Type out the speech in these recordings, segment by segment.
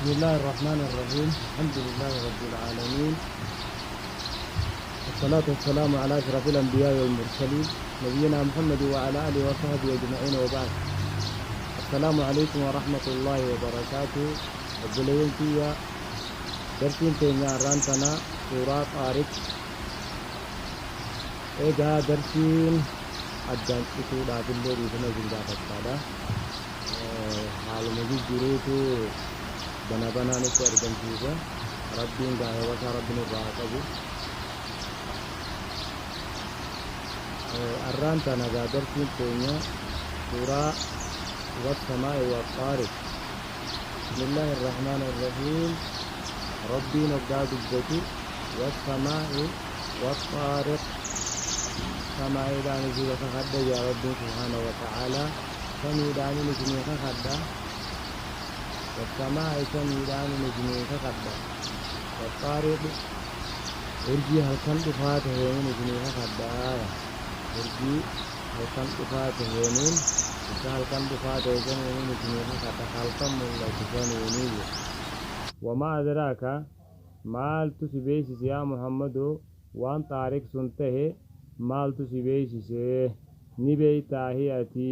بسم الله الرحمن الرحيم الحمد لله رب العالمين والصلاة والسلام على أشرف الأنبياء والمرسلين نبينا محمد وعلى آله وصحبه أجمعين وبعد السلام عليكم ورحمة الله وبركاته obboleeyyan kiyya darsiin teenya har'aan tana suuraa xaariq egaa darsiin addaan cituudhaaf illee dhiifama isin gaafachaadha haaluma jijjiruutu bana banaa nutti argamsiisa rabbiin gaayawwasaa rabbi nurraa haa qabu arraan tana gaa darsiin teenya suuraa wassamaa'i waxaariq bismillaahi irrahmaani irrahiim rabbiin hoggaa dubbatu wassamaa'i waxaariq samaa'iidhaan isin kakadha yaa rabbiin subhaanahu wa ta'aalaa samiidhaanin isinii kakadha wassamaa'i samiidhaanin isinii kakadha waxaariq urjii halkan dhufaa taheenin isinii kakadha urjii halkan dhufaa taheenin isa halkan dhufaa tahe saniinin isinii kakadha halkan mul'atu saniinii wamaa adraaka maaltu si beeysise yaa muhammadoo waan xaariq sun tahe maaltu si beeysise ni beeytaahi ati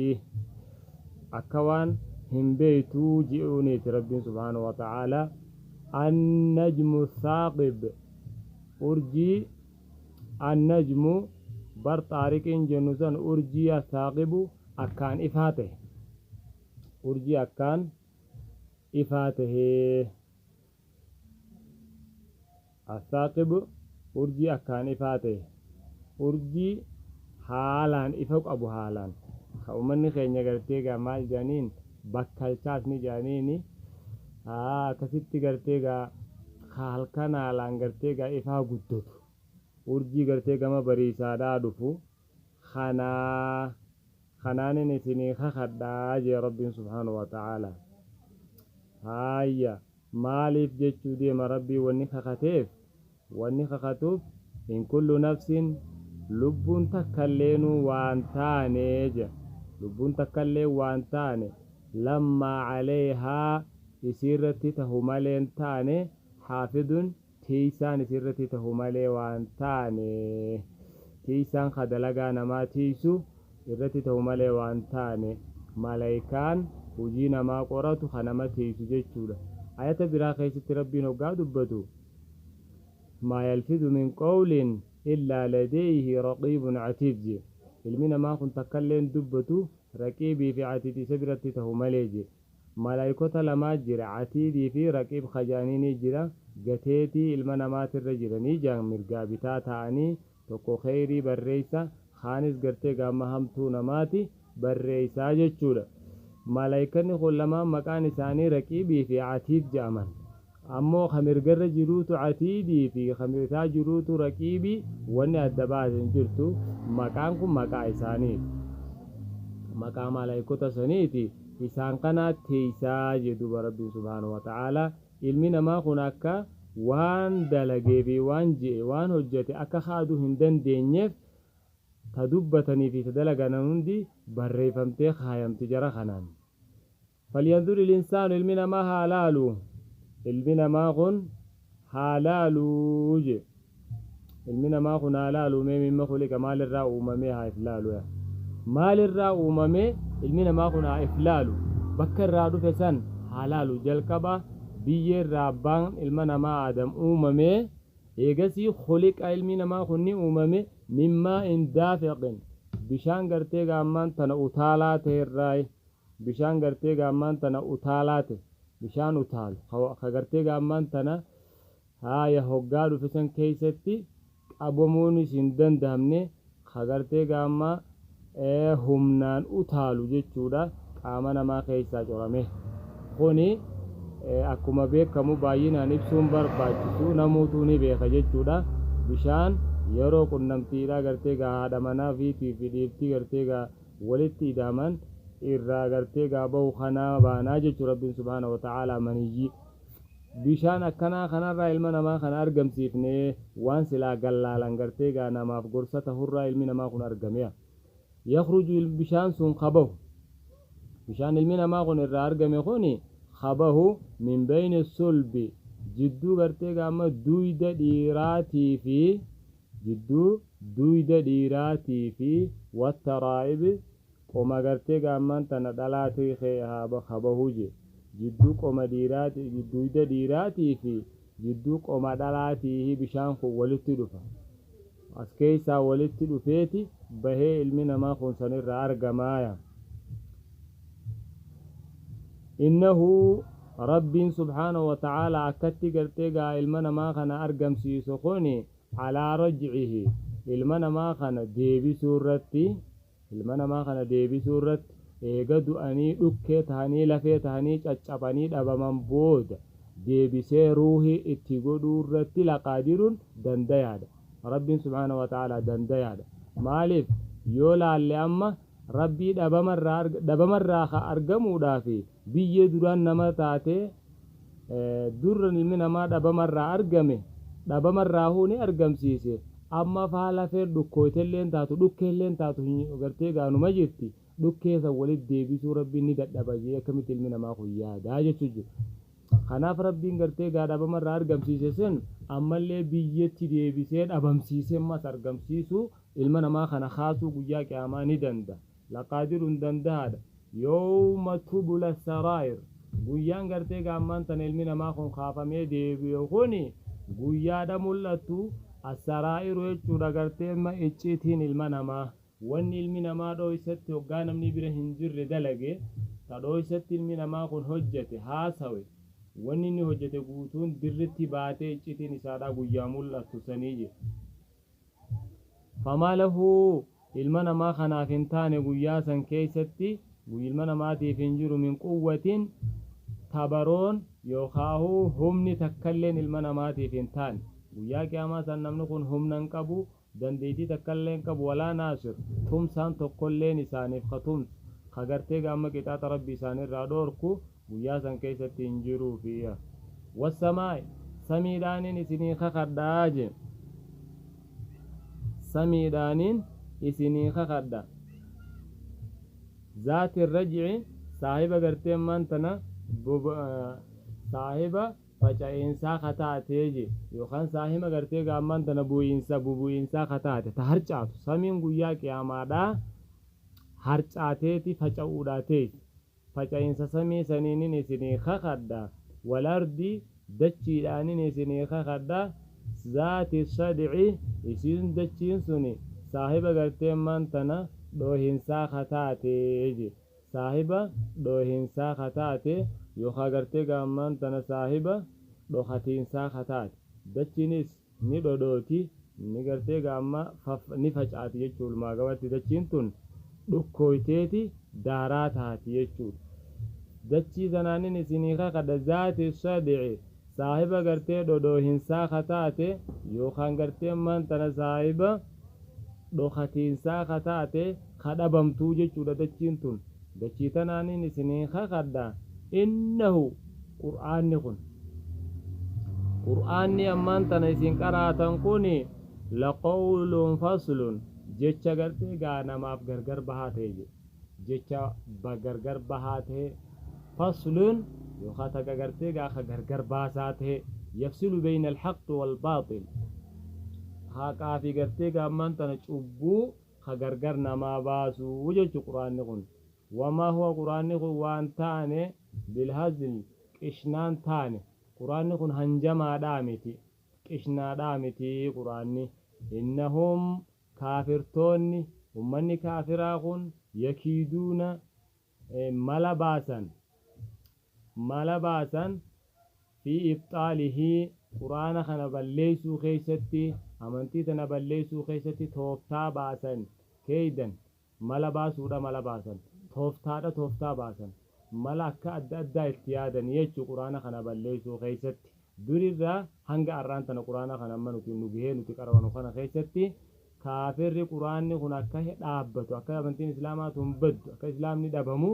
akka waan hin beeytuu je'uuniiti rabbiin subhaanahu wa ta'aalaa annajmu saaqib urjii annajmu bar xaariqiin jennu san urjii asaaqibu akkaan ifaa tahe urjii akkaan ifaa tahee Assaaqib urjii akkaan ifaa ta'e. Urjii haalaan ifa qabu haalaan. Ka ummanni keenya gartee gaa maal jedhaniin bakkalchaas ni jedhaniini. Akkasitti gartee gaa ka halkan haalaan gartee gaa ifaa guddatu. Urjii gartee gama bariisaadhaa dhufu. Kanaa kanaanin isinii kakadhaa jee Rabbiin subhaanahu wa ta'aalaa. Haayya. Maaliif jechuu deema Rabbiin wanni kakateef? Wanni kakatuuf in kullu nafsin lubbuun takkalleenuu waan taane jedha. Lubbuun takkalleen waan taane lammaa calayhaa isiirratti tahu maleen taane haafidun tiiysaan isiirratti tahu malee waan taane tiiysaan ka dalagaa namaa tiiysu irratti tahu malee waan taane malaykaan hujii namaa qoratu ka nama tiiysu jechuudha. Ayata biraa keessatti Rabbiin hoggaa dubbatu maa yalfidu min qawlin illaa ladayhi raqiibun catiid jee. Ilmi namaa kun takkalleen dubbatu raqiibii fi catiid isa biratti tahu malee jee. Malaykota lamaa jira catiidii fi raqiib ka ja'aniinii jira gateetii ilma namaatirra jiranii ja'an mirgaa bitaa ta'anii tokko kheyrii barreeysa kaanis gartee gaamma hamtuu namaati barreeysaa jechuudha. Malaykanni kun lamaan maqaan isaanii Raqiibii fi Atiid je'aman. Ammoo ka mirgarra jiruutu Atiidii fi ka bitaa jiruutu Raqiibii wanni adda baase hin jirtu. Maqaan kun maqaa isaaniiti. Maqaa malaykota saniiti. Isaan kanaa tiiysaa jee duuba Rabbiin subhaanahu wa ta'aalaa. Ilmi namaa kun akka waan dalagee fi waan je'e waan hojjate akka kaaduu hin dandeenyeef ta dubbatanii fi ta dalagan hundi barreeyfamtee kaayamti jara kanaan. Falyanzuri linsaanu ilmi namaa haa laalu ilmi namaa kun haa laaluu je ilmi namaa kun haa laalu mee mimma khuliqa maalirraa uumamee haa if laalu yaa maalirraa uumamee ilmi namaa kun haa if laalu bakka irraa dhufe san haa laalu jalqaba biyyeerraa abbaan ilma namaa aadam uumamee Eegasii khuliqa ilmi namaa kun ni uumame min maa'in daafiqin bishaan gartee gaammaan tana utaalaa ta'e irraayi bishaan gartee gaammaan tana utaalaa ta'e bishaan utaalu ka gartee gaammaan tana haaya hoggaa dhufe san keessatti qabamuunis hin dandahamne ka gartee gaamma humnaan utaalu jechuudha qaama namaa keessaa corame. Kuni akkuma beekamu baay'inaan ibsuun barbaachisu namuutuu ni beeka jechuudha. Bishaan yeroo qunnamtiidhaa gartee gaa haadha manaa fiitii fi dhiirtii gartee gaa walitti ida'aman irraa gartee gaa bahu kanaa baanaa jechuu Rabbiin subhaana wa ta'aalaa maniyyii. Bishaan akkanaa kanarraa ilma namaa kana argamsiifne waan silaa gallaalan gartee gaa namaaf gorsa tahurraa ilmi namaa kun argamea. Yakhruju bishaan sun ka bahu. Bishaan ilmi namaa kun irraa argame kuni Habahu min bayni sulbi, jidduu gartee gaama duyda dhiiraatii fi jidduu duyda dhiiraatii fi wattaraa'ibi, qoma gartee gaammaan tana dhalaatii habahu je. Jidduu qoma dhiiraati, duyda dhiiraatii fi jidduu qoma dhalaatii bishaan kun walitti dhufa. As keessaa walitti dhufeeti bahee ilmi namaa kun sanirraa argamaaya. Innahu, Rabbiin subhaanahu wa ta'aalaa akkatti gartee gaa ilma namaa kana argamsiisu kuni, alaa rajcihi, ilma namaa kana deebisuu irratti, ilma namaa kana deebisuu irratti, eega du'anii dhukkee tahanii lafee tahanii caccabanii dhabaman booda deebisee ruuhii itti godhuu irratti laqaadirun, dandayaadha. Rabbiin subhaanahu wa ta'aalaa dandayaadha. Maaliif yoo laalle, amma Rabbii dhabamarraa ka argamuudhaaf biyyee duraan nama taatee dur ilmi namaa dhabamarraa argame, dhabamarraa ni argamsiise. Amma faa lafeen dhukkooytelleen taatu, dhukkeelleen taatu, gartee gaanuma jirti. Dhukkee san walitti deebisuu Rabbiin ni dadhaba jee akkamitti ilmi namaa kun yaadaa jechuu jiru. Kanaaf Rabbiin gartee gaa dhabamarraa argamsiise sun ammallee biyyatti deebisee dhabamsiisee ammas argamsiisuu, ilma namaa kana kaasuu guyyaa qiyaamaa ni danda'a. Laqaadirun, dandahaadha. Yawma tubla saraa'ir, guyyaan gartee gaammaan tana ilmi namaa kun kaafamee deebi'e kuni guyyaadha mul'attu. Asaraa'iru jechuudha gartee icciitiin ilma namaa, wanni ilmi namaa dhooysatti hoggaa namni bira hin jirre dalage, ta dhooysatti ilmi namaa kun hojjete, haasawe, wanni inni hojjete guutuun dirritti baatee icciitiin isaadha guyyaa mul'attu sanii jedhe. Famaa lahu, ilma namaa kanaaf hin taane, guyyaa san keessatti ilma namaatiif hin jiru, min quwwatin, tabaroon yookaahuu humni takkalleen ilma namaatiif hin taane. Guyyaa qiyaamaa san namni kun humna hin qabu, dandeettii takkallee hin qabu. Walaa naasir, tumsaan tokkolleen isaaniif ka tumsu, ka gartee gaamma qixaaxa Rabbi isaanirraa dhoorku guyyaa san keessatti hin jiruufi. Wassamaa'i, samiidhaaniin isinii kakadhaa je, samiidhaaniin isinii kakadha. Zaati rajci, saahiba gartee ammaan tana saahiba faca'insaa kataatee je, yookaan saahiba gartee gaammaan tana bu'iinsa bubu'iinsaa kataate, ta harcaatu. Samiin guyyaa qiyaamaadhaa harcaateeti faca'uudhaa teeti. Faca'insa samii saniinin isinii kakadha. Walardi, dachiidhaanin isinii kakadha. Zaati sadci, isiin dachiin suni saahiba gartee ammaan tana dhoohinsaa kataatee je, saahiba dhoohinsaa kataate yookaan gartee gaammaan tana saahiba dhokatiinsaa kataate. Dachiinis ni dhodhooti, ni gartee gaamma ni facaati jechuu. Walumaa gabatti dachiin tun dhukkooyteeti daaraa taati jechuudha. Dachii sanaanin isinii kakadha. Zaati sadci, saahiba gartee dhodhoohinsaa kataate yookaan gartee ammaan tana saahiba dhokatiinsaa kataate, kadhabamtuu jechuudha. Dachiin tun, dachii tanaanin isinii kakadha. Innahu, qur'aanni kun, qur'aanni ammaan tana isin qaraatan kun, laqawlun faslun, jecha gartee gaa namaaf gargar bahaa ta'e jedhe, jecha gargar bahaa ta'e. Faslun yookaan taga gartee gaa ka gargar baasaa ta'e, yafsilu bayna alhaqqi waalbaaxil, haqaa fi gartee gaa ammaan tana cubbuu ka gargar namaa baasuu jechu. Qur'aanni kun wamaa huwa, qur'aanni kun waan taane, bilhazl, qishnaan taane. Qur'aanni kun hanjamaadhaa miti, qishnaadhaa miti qur'aanni. Innahum, kaafirtoonni, ummanni kaafiraa kun, yakiiduuna, mala baasan, mala baasan, fi ibxaalihii, qur'aana kana balleeysuu keessatti, amantii tana balleeysuu keessatti tooftaa baasan. Keeydan, mala baasuudha, mala baasan, tooftaadha, tooftaa baasan, mala akka adda addaa itti yaadan jechuu. Qur'aana kana balleeysuu keessatti durirraa hanga arraan tana qur'aana kana amma nuti nu gahee nuti qarabanu kana keessatti kaafirri qur'aanni kun akka dhaabbatu, akka amantiin islaamaa tun baddu, akka islaamni dhabamu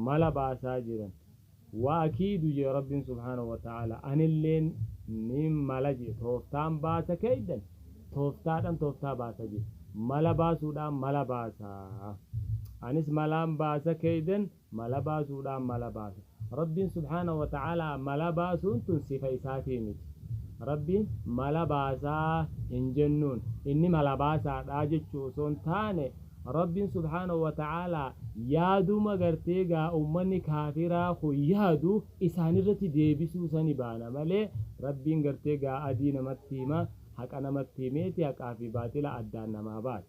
mala baasaa jiran. Wa akiidu jee Rabbiin subhaanahu wa ta'ala, anilleen ni mala jee, tooftaan baasa. Keeydan, tooftaadhan tooftaa baasa jee, mala baasuudhaan mala baasaa, anis malaan baasa. Keeydan, mala baasuudhaan mala baasa. Rabbiin subhaanahu wa ta'aalaa mala baasuun tun sifa isaatii miti. Rabbiin mala baasaa hin jennuun. Inni mala baasaadha jechuu osoo hin taane, Rabbiin subhaanahu wa ta'aalaa yaaduma gartee gaa ummanni kaafiraa kun yaadu isaanirratti deebisuu sani baana malee, Rabbiin gartee gaa adii namatti hima, haqa namatti himeeti haqaa fi baaxila addaan namaa baasa.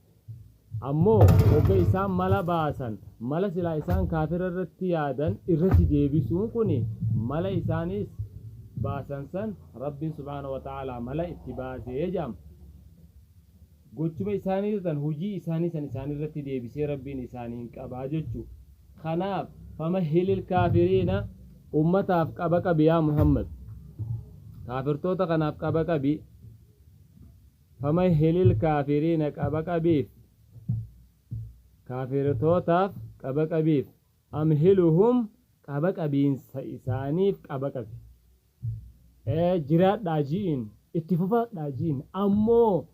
Ammoo hogga isaan mala baasan, mala silaa isaan kaafira irratti yaadan irratti deebisuun kuni mala isaanis baasan san Rabbiin subhaanahu wa ta'aalaa mala itti baasee jedhama. Gochuma isaanii san, hujii isaanii san isaanirratti deebisee Rabbiin isaaniin qabaa jechu. Kanaaf famahhilil kaafiriina, ummataaf qaba qabi yaa Muhammad. Kaafirtoota kanaaf qaba qabi. Famahhilil kaafiriina, qaba qabiif, kaafirtootaaf qaba qabiif, amhiluhum, qaba qabiinsa isaaniif qaba qabi. Ee jiraadhaa ji'iin, itti fufadhaa ji'iin, ammoo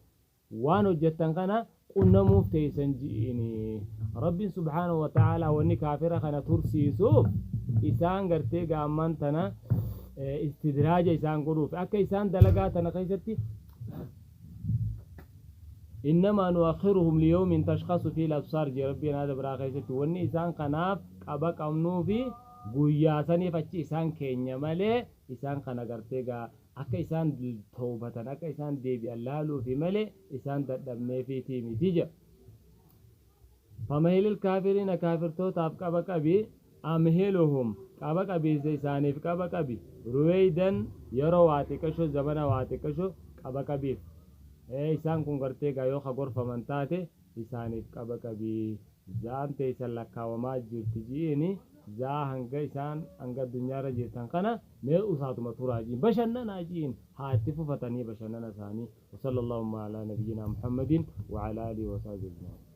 waan hojjattan kana qunnamuuf teeysan ji'iini. Rabbiin subhaanahu wa ta'aalaa wanni kaafira kana tursiisuuf isaan gartee gaamman tana istidraaja isaan godhuuf, akka isaan dalagaa tana keessatti innamaa nu'akhiruhum liyawmin tashkhasu fiihil absaar jee Rabbiin aayata biraa keessatti. Wanni isaan kanaaf qaba qabnuufi guyyaa saniif achi isaan keenya malee, isaan kana gartee gaa akka isaan tawbatan, akka isaan deebi'an laaluufi malee isaan dadhabneefiitii miti jedha. Famahilil kaafiriina, kaafirtootaaf qaba qabi, amhiluhum, qaba qabiinsa isaaniif qaba qabi, ruweydan, yeroo waa xiqqasho, zamana waa xiqqasho qaba qabiif. Ee isaan kun gartee gaa yoo ka gorfaman taate isaaniif qaba qabi. Za'aan teeysan lakkaawamaa jirti ji'iini, za'aa hanga isaan hanga addunyaarra jirtan kana mee usaatuma turaa ji'iin, bashannanaa ji'iin, haa itti fufatanii bashannana isaanii. Wa sallallahumma alaa nabiyyinaa Muhammadin wa alaa aalihi wa sahbihi ajma'iin.